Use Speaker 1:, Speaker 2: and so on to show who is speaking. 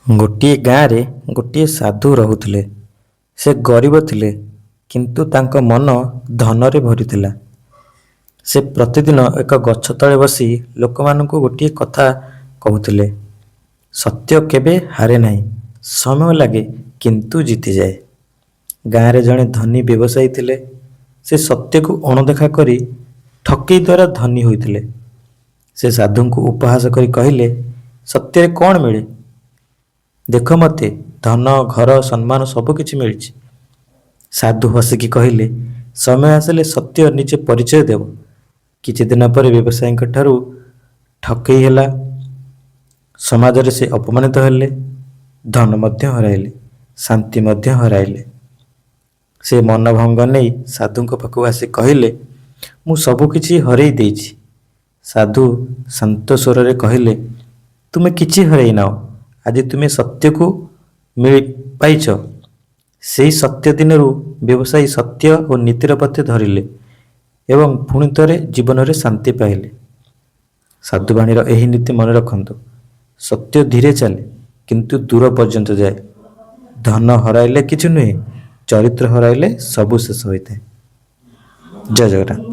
Speaker 1: ଗୋଟିଏ ଗାଁରେ ଗୋଟିଏ ସାଧୁ ରହୁଥିଲେ। ସେ ଗରିବ ଥିଲେ, କିନ୍ତୁ ତାଙ୍କ ମନ ଧନରେ ଭରିଥିଲା। ସେ ପ୍ରତିଦିନ ଏକ ଗଛ ତଳେ ବସି ଲୋକମାନଙ୍କୁ ଗୋଟିଏ କଥା କହୁଥିଲେ, ସତ୍ୟ କେବେ ହାରେ ନାହିଁ, ସମୟ ଲାଗେ କିନ୍ତୁ ଜିତିଯାଏ। ଗାଁରେ ଜଣେ ଧନୀ ବ୍ୟବସାୟୀ ଥିଲେ। ସେ ସତ୍ୟକୁ ଅଣଦେଖା କରି ଠକେଇ ଦ୍ୱାରା ଧନୀ ହୋଇଥିଲେ। ସେ ସାଧୁଙ୍କୁ ଉପହାସ କରି କହିଲେ, ସତ୍ୟରେ କ'ଣ ମିଳେ? ଦେଖ ମୋତେ ଧନ, ଘର, ସମ୍ମାନ ସବୁକିଛି ମିଳିଛି। ସାଧୁ ହସିକି କହିଲେ, ସମୟ ଆସିଲେ ସତ୍ୟ ନିଜ ପରିଚୟ ଦେବ। କିଛି ଦିନ ପରେ ବ୍ୟବସାୟୀଙ୍କ ଠାରୁ ଠକେଇ ହେଲା। ସମାଜରେ ସେ ଅପମାନିତ ହେଲେ, ଧନ ମଧ୍ୟ ହରାଇଲେ, ଶାନ୍ତି ମଧ୍ୟ ହରାଇଲେ। ସେ ମନଭଙ୍ଗ ନେଇ ସାଧୁଙ୍କ ପାଖକୁ ଆସି କହିଲେ, ମୁଁ ସବୁକିଛି ହରାଇ ଦେଇଛି। ସାଧୁ ଶାନ୍ତ ସ୍ୱରରେ କହିଲେ, ତୁମେ କିଛି ହରାଇ ନାଅ, ଆଜି ତୁମେ ସତ୍ୟକୁ ମିଳି ପାଇଛ। ସେହି ସତ୍ୟ ଦିନରୁ ବ୍ୟବସାୟୀ ସତ୍ୟ ଓ ନୀତିର ପଥେ ଧରିଲେ ଏବଂ ପୁଣି ଥରେ ଜୀବନରେ ଶାନ୍ତି ପାଇଲେ। ସାଧୁବାଣୀର ଏହି ନୀତି ମନେ ରଖନ୍ତୁ, ସତ୍ୟ ଧୀରେ ଚାଲେ, କିନ୍ତୁ ଦୂର ପର୍ଯ୍ୟନ୍ତ ଯାଏ। ଧନ ହରାଇଲେ କିଛି ନୁହେଁ, ଚରିତ୍ର ହରାଇଲେ ସବୁ ଶେଷ ହୋଇଥାଏ। ଜୟ ଜଗନ୍ନାଥ।